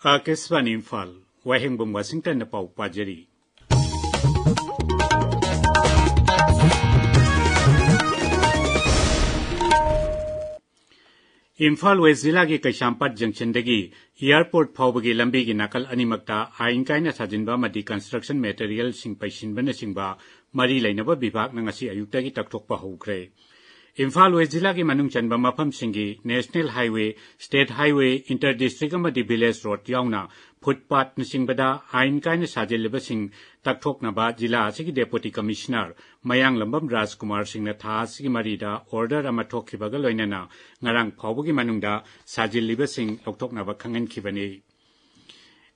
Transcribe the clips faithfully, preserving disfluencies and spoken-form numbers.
ꯑꯥꯀꯥꯁꯕꯥꯅꯤ ꯏꯝꯐꯥꯜ, ꯋꯥꯍꯦꯡꯕꯝ ꯋꯥꯁꯤꯡꯇꯟꯅ ꯄꯥꯎ ꯄꯥꯖꯔꯤ꯫ ꯏꯝꯐꯥꯜ ꯋꯦꯁ ꯖꯤꯂꯥꯒꯤ ꯀꯩꯁꯥꯝꯄꯥꯠ ꯖꯪꯁꯟꯗꯒꯤ ꯑꯦꯌꯔꯄꯣꯔꯠ ꯐꯥꯎꯕꯒꯤ ꯂꯝꯕꯤꯒꯤ ꯅꯥꯀꯜ ꯑꯅꯤꯃꯛꯇ ꯑꯥꯏꯟ ꯀꯥꯏꯅ ꯁꯥꯖꯤꯟꯕ ꯑꯃꯗꯤ construction materialꯁꯤꯡ ꯄꯩꯁꯤꯟꯕꯅꯆꯤꯡꯕ ꯃꯔꯤ ꯂꯩꯅꯕ ꯕꯤꯚꯥꯒꯅ ꯉꯁꯤ ꯑꯌꯨꯛꯇꯒꯤ ꯇꯛꯊꯣꯛꯄ ꯍꯧꯈ꯭ꯔꯦ꯫ ꯏꯝꯐꯥꯜ ꯋꯦꯁ ꯖꯤꯂꯥꯒꯤ ꯃꯅꯨꯡ ꯆꯟꯕ ꯃꯐꯝꯁꯤꯡꯒꯤ National Highway, State Highway, Inter District ꯑꯃꯗꯤ Village Road ꯌꯥꯎꯅ footpathꯅꯆꯤꯡꯕꯗ ꯑꯥꯏꯟ ꯀꯥꯏꯅ ꯁꯥꯖꯤꯜꯂꯤꯕꯁꯤꯡ ꯇꯛꯊꯣꯛꯅꯕ ꯖꯤꯂꯥ ꯑꯁꯤꯒꯤ Deputy Commissioner ꯃꯌꯥꯡꯂꯝꯕꯝ ꯔꯥꯖꯀꯨꯃꯥꯔ ꯁꯤꯡꯅ ꯊꯥ ꯑꯁꯤꯒꯤ ꯃꯔꯤꯗ order ꯑꯃ ꯊꯣꯛꯈꯤꯕꯒ ꯂꯣꯏꯅꯅ ꯉꯔꯥꯡ ꯐꯥꯎꯕꯒꯤ ꯃꯅꯨꯡꯗ ꯁꯥꯖꯤꯜꯂꯤꯕꯁꯤꯡ ꯂꯧꯊꯣꯛꯅꯕ ꯈꯪꯍꯟꯈꯤꯕꯅꯤ꯫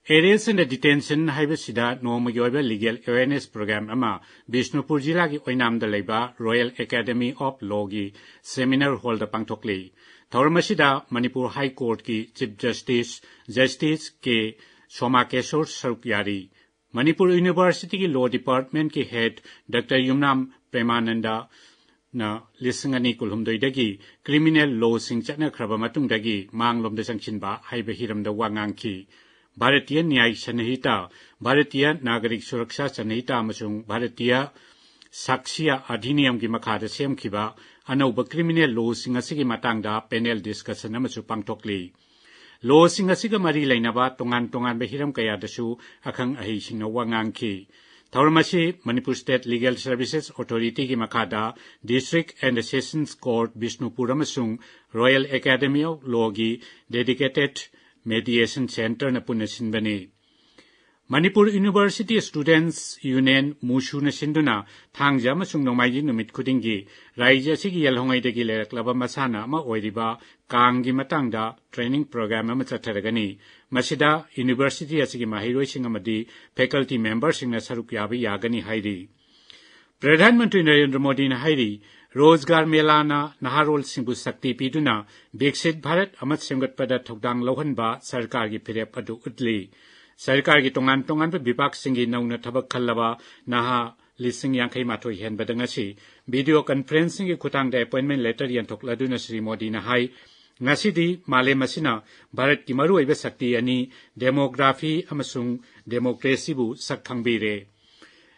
Arrest and Detention ꯍꯥꯏꯕꯁꯤꯗ ꯅꯣꯡꯃꯒꯤ ꯑꯣꯏꯕ legal awareness program ꯑꯃ ꯕꯤꯁꯅꯨꯄꯨꯔ ꯖꯤꯂꯥꯒꯤ ꯑꯣꯏꯅꯥꯝꯗ ꯂꯩꯕ Royal Academy of Lawꯒꯤ seminar hallꯗ ꯄꯥꯡꯊꯣꯛꯂꯤ꯫ ꯊꯧꯔꯝ ꯑꯁꯤꯗ Manipur High Courtꯀꯤ Chief Justice, Justice ꯀꯦ ꯁꯣꯃꯥꯀꯦꯁꯣꯔ ꯁꯔꯨꯛ ꯌꯥꯔꯤ꯫ ꯃꯅꯤꯄꯨꯔ Universityꯒꯤ Law Departmentꯀꯤ Head Doctor ꯌꯨꯝꯅꯥꯝ ꯄ꯭ꯔꯦꯃꯥꯅꯟꯗ ꯅ ꯂꯤꯁꯤꯡ ꯑꯅꯤ ꯀꯨꯟꯍꯨꯝꯗꯣꯏꯗꯒꯤ criminal lawꯁꯤꯡ ꯆꯠꯅꯈ꯭ꯔꯕ ꯃꯇꯨꯡꯗꯒꯤ ꯃꯥꯡꯂꯣꯝꯗ ꯆꯪꯁꯤꯟꯕ ꯍꯥꯏꯕ ꯍꯤꯔꯝꯗ ꯋꯥ ꯉꯥꯡꯈꯤ꯫ ꯚꯥꯔꯇꯤꯌ ꯅ꯭ꯌꯥꯌ ꯁꯟꯍꯤꯇꯥ, ꯚꯥꯔꯇꯤꯌ ꯅꯥꯒꯔꯤꯛ ꯁꯨꯔꯛꯁꯥ ꯁꯟꯍꯤꯇꯥ ꯑꯃꯁꯨꯡ ꯚꯥꯔꯇꯤꯌ ꯁꯥꯛꯁꯤꯌ ꯑꯙꯤꯅꯤꯌꯝꯒꯤ ꯃꯈꯥꯗ ꯁꯦꯝꯈꯤꯕ ꯑꯅꯧꯕ criminal lawꯁꯤꯡ ꯑꯁꯤꯒꯤ ꯃꯇꯥꯡꯗ panel discussion ꯑꯃꯁꯨ ꯄꯥꯡꯊꯣꯛꯂꯤ꯫ Lawꯁꯤꯡ ꯑꯁꯤꯒ ꯃꯔꯤ ꯂꯩꯅꯕ ꯇꯣꯉꯥꯟ ꯇꯣꯉꯥꯟꯕ ꯍꯤꯔꯝ ꯀꯌꯥꯗꯁꯨ ꯑꯈꯪ ꯑꯍꯩꯁꯤꯡꯅ ꯋꯥ ꯉꯥꯡꯈꯤ꯫ ꯊꯧꯔꯝ ꯑꯁꯤ Manipur State Legal Services Authorityꯒꯤ ꯃꯈꯥꯗ District and Sessions Court Bishnupur ꯑꯃꯁꯨꯡ Royal Academy of Lawꯒꯤ Dedicated Mediation Centreꯅ ꯄꯨꯟꯅ ꯁꯤꯟꯕꯅꯤ꯫ ꯃꯅꯤꯄꯨꯔ University Students Union, ꯃꯨꯁꯨꯅ ꯁꯤꯟꯗꯨꯅ ꯊꯥꯡꯖ ꯑꯃꯁꯨꯡ ꯅꯣꯡꯃꯥꯏꯖꯤꯡ ꯅꯨꯃꯤꯠ ꯈꯨꯗꯤꯡꯒꯤ ꯔꯥꯏꯖ꯭ꯌ ꯑꯁꯤꯒꯤ ꯌꯦꯜꯍꯧꯉꯩꯗꯒꯤ ꯂꯩꯔꯛꯂꯕ ꯃꯁꯥꯟꯅ ꯑꯃ ꯑꯣꯏꯔꯤꯕ ꯀꯥꯡꯒꯤ ꯃꯇꯥꯡꯗ training program ꯑꯃ ꯆꯠꯊꯔꯒꯅꯤ꯫ ꯃꯁꯤꯗ university ꯑꯁꯤꯒꯤ ꯃꯍꯩꯔꯣꯏꯁꯤꯡ ꯑꯃꯗꯤ faculty memberꯁꯤꯡꯅ ꯁꯔꯨꯛ ꯌꯥꯕ ꯌꯥꯒꯅꯤ ꯍꯥꯏꯔꯤ꯫ ꯄ꯭ꯔꯙꯥꯟ ꯃꯟꯇ꯭ꯔꯤ ꯅꯔꯦꯟꯗ꯭ꯔ ꯃꯣꯗꯤꯅ ꯍꯥꯏꯔꯤ, ꯔꯣꯖꯒꯥꯔ ꯃꯦꯂꯥꯅ ꯅꯍꯥꯔꯣꯜꯁꯤꯡꯕꯨ ꯁꯛꯇꯤ ꯄꯤꯗꯨꯅ ꯕꯤꯛꯁꯤꯠ ꯚꯥꯔꯠ ꯑꯃ ꯁꯦꯝꯒꯠꯄꯗ ꯊꯧꯗꯥꯡ ꯂꯧꯍꯟꯕ ꯁꯔꯀꯥꯔꯒꯤ ꯐꯤꯔꯦꯞ ꯑꯗꯨ ꯎꯠꯂꯤ꯫ ꯁꯔꯀꯥꯔꯒꯤ ꯇꯣꯉꯥꯟ ꯇꯣꯉꯥꯟꯕ ꯕꯤꯚꯥꯒꯁꯤꯡꯒꯤ ꯅꯧꯅ ꯊꯕꯛ ꯈꯜꯂꯕ ꯅꯍꯥ ꯂꯤꯁꯤꯡ ꯌꯥꯡꯈꯩ ꯃꯥꯊꯣꯏ ꯍꯦꯟꯕꯗ ꯉꯁꯤ video conferencingꯒꯤ ꯈꯨꯠꯊꯥꯡꯗ appointment letter ꯌꯦꯟꯊꯣꯛꯂꯗꯨꯅ ꯁ꯭ꯔꯤ ꯃꯣꯗꯤꯅ ꯍꯥꯏ, ꯉꯁꯤꯗꯤ ꯃꯥꯂꯦꯝ ꯑꯁꯤꯅ ꯚꯥꯔꯠꯀꯤ ꯃꯔꯨꯑꯣꯏꯕ ꯁꯛꯇꯤ ꯑꯅꯤ, demography ꯑꯃꯁꯨꯡ democracyꯕꯨ ꯁꯛ ꯈꯪꯕꯤꯔꯦ꯫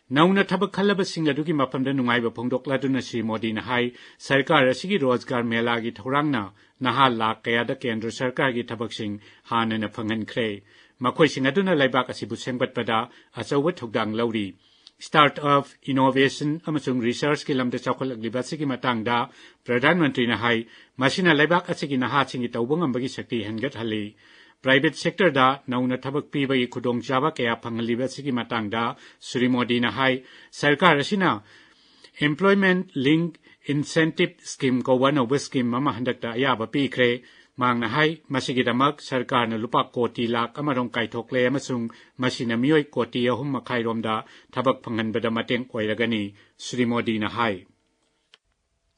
ꯅꯧꯅ ꯊꯕꯛ ꯈꯜꯂꯕꯁꯤꯡ ꯑꯗꯨꯒꯤ ꯃꯐꯝꯗ ꯅꯨꯡꯉꯥꯏꯕ ꯐꯣꯡꯗꯣꯛꯂꯗꯨꯅ ꯁ꯭ꯔꯤ ꯃꯣꯗꯤꯅ ꯍꯥꯏ, ꯁꯔꯀꯥꯔ ꯑꯁꯤꯒꯤ ꯔꯣꯖꯒꯥꯔ ꯃꯦꯂꯥꯒꯤ ꯊꯧꯔꯥꯡꯅ ꯅꯍꯥ ꯂꯥꯈ ꯀꯌꯥꯗ ꯀꯦꯟꯗ꯭ꯔ ꯁꯔꯀꯥꯔꯒꯤ ꯊꯕꯛꯁꯤꯡ ꯍꯥꯟꯅꯅ ꯐꯪꯍꯟꯈ꯭ꯔꯦ꯫ ꯃꯈꯣꯏꯁꯤꯡ ꯑꯗꯨꯅ ꯂꯩꯕꯥꯛ ꯑꯁꯤꯕꯨ ꯁꯦꯝꯒꯠꯄꯗ ꯑꯆꯧꯕ ꯊꯧꯗꯥꯡ ꯂꯧꯔꯤ꯫ Start-up, innovation ꯑꯃꯁꯨꯡ researchꯀꯤ ꯂꯝꯗ ꯆꯥꯎꯈꯠꯂꯛꯂꯤꯕ ꯑꯁꯤꯒꯤ ꯃꯇꯥꯡꯗ ꯄ꯭ꯔꯙꯥꯟ ꯃꯟꯇ꯭ꯔꯤꯅ ꯍꯥꯏ, ꯃꯁꯤꯅ ꯂꯩꯕꯥꯛ ꯑꯁꯤꯒꯤ ꯅꯍꯥꯁꯤꯡꯒꯤ ꯇꯧꯕ ꯉꯝꯕꯒꯤ ꯁꯛꯇꯤ ꯍꯦꯟꯒꯠꯍꯜꯂꯤ꯫ Private sectorꯗ ꯅꯧꯅ ꯊꯕꯛ ꯄꯤꯕꯒꯤ ꯈꯨꯗꯣꯡꯆꯥꯕ ꯀꯌꯥ ꯐꯪꯍꯜꯂꯤꯕ ꯑꯁꯤꯒꯤ ꯃꯇꯥꯡꯗ ꯁ꯭ꯔꯤ ꯃꯣꯗꯤꯅ ꯍꯥꯏ, ꯁꯔꯀꯥꯔ ꯑꯁꯤꯅ Employment Linked Incentive Scheme ꯀꯧꯕ ꯑꯅꯧꯕ scheme ꯑꯃ ꯍꯟꯗꯛꯇ ꯑꯌꯥꯕ ꯄꯤꯈ꯭ꯔꯦ꯫ ꯃꯍꯥꯛꯅ ꯍꯥꯏ, ꯃꯁꯤꯒꯤꯗꯃꯛ ꯁꯔꯀꯥꯔꯅ ꯂꯨꯄꯥ ꯀꯣꯇꯤ ꯂꯥꯈ ꯑꯃꯔꯣꯝ ꯀꯥꯏꯊꯣꯛꯂꯦ ꯑꯃꯁꯨꯡ ꯃꯁꯤꯅ ꯃꯤꯑꯣꯏ ꯀꯣꯇꯤ ꯑꯍꯨꯝ ꯃꯈꯥꯏꯔꯣꯝꯗ ꯊꯕꯛ ꯐꯪꯍꯟꯕꯗ ꯃꯇꯦꯡ ꯑꯣꯏꯔꯒꯅꯤ, ꯁ꯭ꯔꯤ ꯃꯣꯗꯤꯅ ꯍꯥꯏ꯫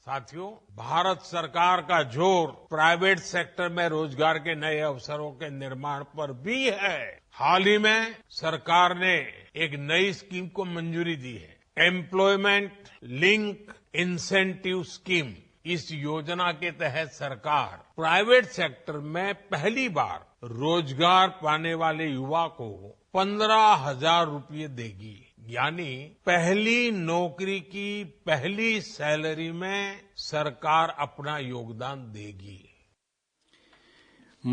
साथियों, भारत सरकार का जोर प्राइवेट सेक्टर में रोजगार के नए अवसरों के निर्माण पर भी है। हाल ही में सरकार ने एक नई स्कीम को मंजूरी दी है, एम्प्लॉयमेंट लिंक इंसेंटिव स्कीम। इस योजना के तहत सरकार प्राइवेट सेक्टर में पहली बार रोजगार पाने वाले युवा को पन्द्रह हजार रुपये देगी, यानी पहली नौकरी की पहली सैलरी में सरकार अपना योगदान देगी।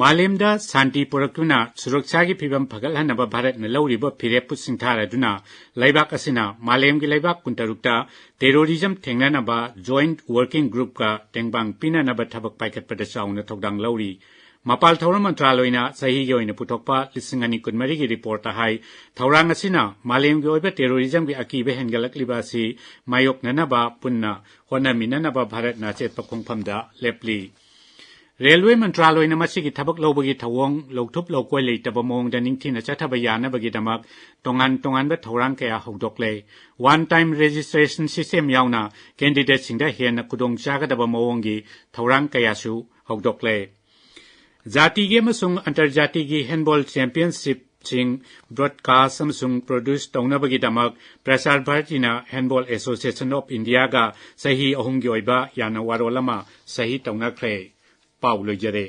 ꯃꯥꯂꯦꯝꯗ ꯁꯥꯟꯇꯤ ꯄꯨꯔꯛꯇꯨꯅ ꯁꯨꯔꯛꯁꯥꯒꯤ ꯐꯤꯕꯝ ꯐꯒꯠꯍꯟꯅꯕ ꯚꯥꯔꯠꯅ ꯂꯧꯔꯤꯕ ꯐꯤꯔꯦꯞꯄꯨ ꯁꯤꯡꯊꯥꯔꯗꯨꯅ ꯂꯩꯕꯥꯛ ꯑꯁꯤꯅ ꯃꯥꯂꯦꯝꯒꯤ ꯂꯩꯕꯥꯛ ꯀꯨꯟꯇꯔꯨꯛꯇ terrorism ꯊꯦꯡꯅꯅꯕ Joint Working Groupꯀ ꯇꯦꯡꯕꯥꯡ ꯄꯤꯅꯅꯕ ꯊꯕꯛ ꯄꯥꯏꯈꯠꯄꯗ ꯆꯥꯎꯅ ꯊꯧꯗꯥꯡ ꯂꯧꯔꯤ꯫ ꯃꯄꯥꯜ ꯊꯧꯔꯝ ꯃꯟꯇ꯭ꯔꯥꯂꯣꯏꯅ ꯆꯍꯤꯒꯤ ꯑꯣꯏꯅ ꯄꯨꯊꯣꯛꯄ ꯂꯤꯁꯤꯡ ꯑꯅꯤ ꯀꯨꯟꯃꯔꯤꯒꯤ reportꯇ ꯍꯥꯏ, ꯊꯧꯔꯥꯡ ꯑꯁꯤꯅ ꯃꯥꯂꯦꯝꯒꯤ ꯑꯣꯏꯕ terrorismꯒꯤ ꯑꯀꯤꯕ ꯍꯦꯟꯒꯠꯂꯛꯂꯤꯕ ꯑꯁꯤ ꯃꯥꯌꯣꯛꯅꯅꯕ ꯄꯨꯟꯅ ꯍꯣꯠꯅꯃꯤꯟꯅꯅꯕ ꯚꯥꯔꯠꯅ ꯑꯆꯦꯠꯄ ꯈꯣꯡꯐꯝꯗ ꯂꯦꯞꯂꯤ꯫ ꯔꯦꯜꯋꯦ ꯃꯟꯇ꯭ꯔꯥꯂꯣꯏꯅ ꯃꯁꯤꯒꯤ ꯊꯕꯛ ꯂꯧꯕꯒꯤ ꯊꯧꯑꯣꯡ ꯂꯧꯊꯨꯞ ꯂꯧꯀꯣꯏ ꯂꯩꯇꯕ ꯃꯑꯣꯡꯗ ꯅꯤꯡꯊꯤꯅ ꯆꯠꯊꯕ ꯌꯥꯅꯕꯒꯤꯗꯃꯛ ꯇꯣꯉꯥꯟ ꯇꯣꯉꯥꯟꯕ ꯊꯧꯔꯥꯡ ꯀꯌꯥ ꯍꯧꯗꯣꯛꯂꯦ꯫ One time registration system ꯌꯥꯎꯅ candidateꯁꯤꯡꯗ ꯍꯦꯟꯅ ꯈꯨꯗꯣꯡ ꯆꯥꯒꯗꯕ ꯃꯑꯣꯡꯒꯤ ꯊꯧꯔꯥꯡ ꯀꯌꯥꯁꯨ ꯍꯧꯗꯣꯛꯂꯦ꯫ ꯖꯥꯇꯤꯒꯤ ꯑꯃꯁꯨꯡ ꯑꯟꯇꯔꯖꯥꯇꯤꯒꯤ handball championshipꯁꯤꯡ broadcast ꯑꯃꯁꯨꯡ produce ꯇꯧꯅꯕꯒꯤꯗꯃꯛ ꯄ꯭ꯔꯁꯥꯔ ꯚꯥꯔꯇꯤꯅ Handball Association of Indiaꯒ ꯆꯍꯤ ꯑꯍꯨꯝꯒꯤ ꯑꯣꯏꯕ ꯌꯥꯅ ꯋꯥꯔꯣꯜ ꯑꯃ ꯁꯍꯤ ꯇꯧꯅꯈ꯭ꯔꯦ꯫ ꯄꯥꯎ ꯂꯣꯏꯖꯔꯦ꯫